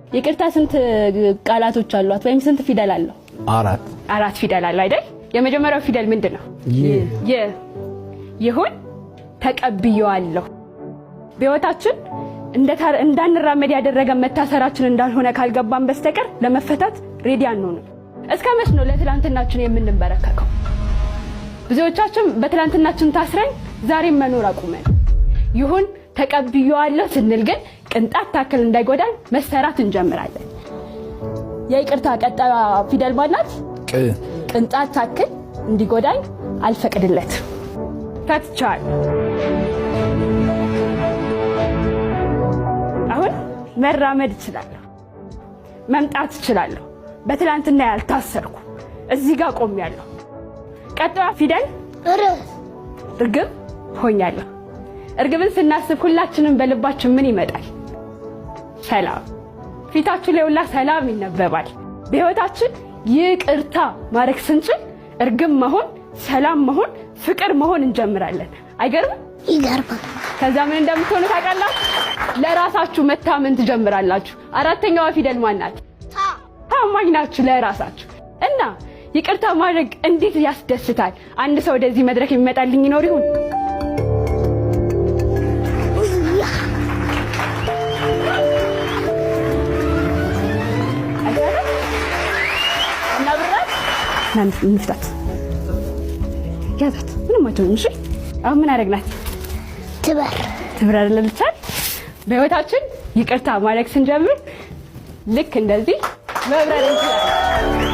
ይቅርታ ስንት ቃላቶች አሏት ወይም ስንት ፊደል አለው? አራት። አራት ፊደል አለው አይደል? የመጀመሪያው ፊደል ምንድን ነው? ይ። ይ። ይሁን ተቀብዬዋለሁ። በሕይወታችን እንዳንራመድ ያደረገን መታሰራችን እንዳልሆነ ካልገባን በስተቀር ለመፈታት ready አንሆንም። እስከ መች ነው ለትላንትናችን የምንበረከከው? ብዙዎቻችን በትላንትናችን ታስረን ዛሬም መኖር አቁመን፣ ይሁን ተቀብዬዋለሁ ስንል ግን ቅንጣት ታክል እንዳይጎዳን መሰራት እንጀምራለን። የይቅርታ ቀጣዩ ፊደል ማናት? ቅ። ቅንጣት ታክል እንዲጎዳኝ አልፈቅድለትም። ፈትቼዋለሁ። አሁን መራመድ እችላለሁ፣ መምጣት እችላለሁ። በትላንትና ያልታሰርኩ እዚህ ጋር ቆሜያለሁ። ቀጣዩ ፊደል ር። እርግብ ሆኛለሁ። እርግብን ስናስብ ሁላችንም በልባችን ምን ይመጣል? ሰላም። ፊታችሁ ላይ ሁላ ሰላም ይነበባል። በሕይወታችን ይቅርታ ማድረግ ስንችል እርግብ መሆን፣ ሰላም መሆን፣ ፍቅር መሆን እንጀምራለን። አይገርምም? ይገርማል። ከዛ ምን እንደምትሆኑ ታውቃላችሁ? ለራሳችሁ መታመን ትጀምራላችሁ። አራተኛዋ ፊደል ማን ናት? ታ። ታማኝ ናችሁ ለራሳችሁ። እና ይቅርታ ማድረግ እንዴት ያስደስታል! አንድ ሰው ወደዚህ መድረክ የሚመጣልኝ ይኖር ይሆን? እና ብራት እንፍታት፣ ያዛት፣ ምንም አትሆንም። እሺ አሁን ምን አደረግናት? ትበር። ትብራለልቻል። በህይወታችን ይቅርታ ማድረግ ስንጀምር ልክ እንደዚህ መብረር እንችላለን።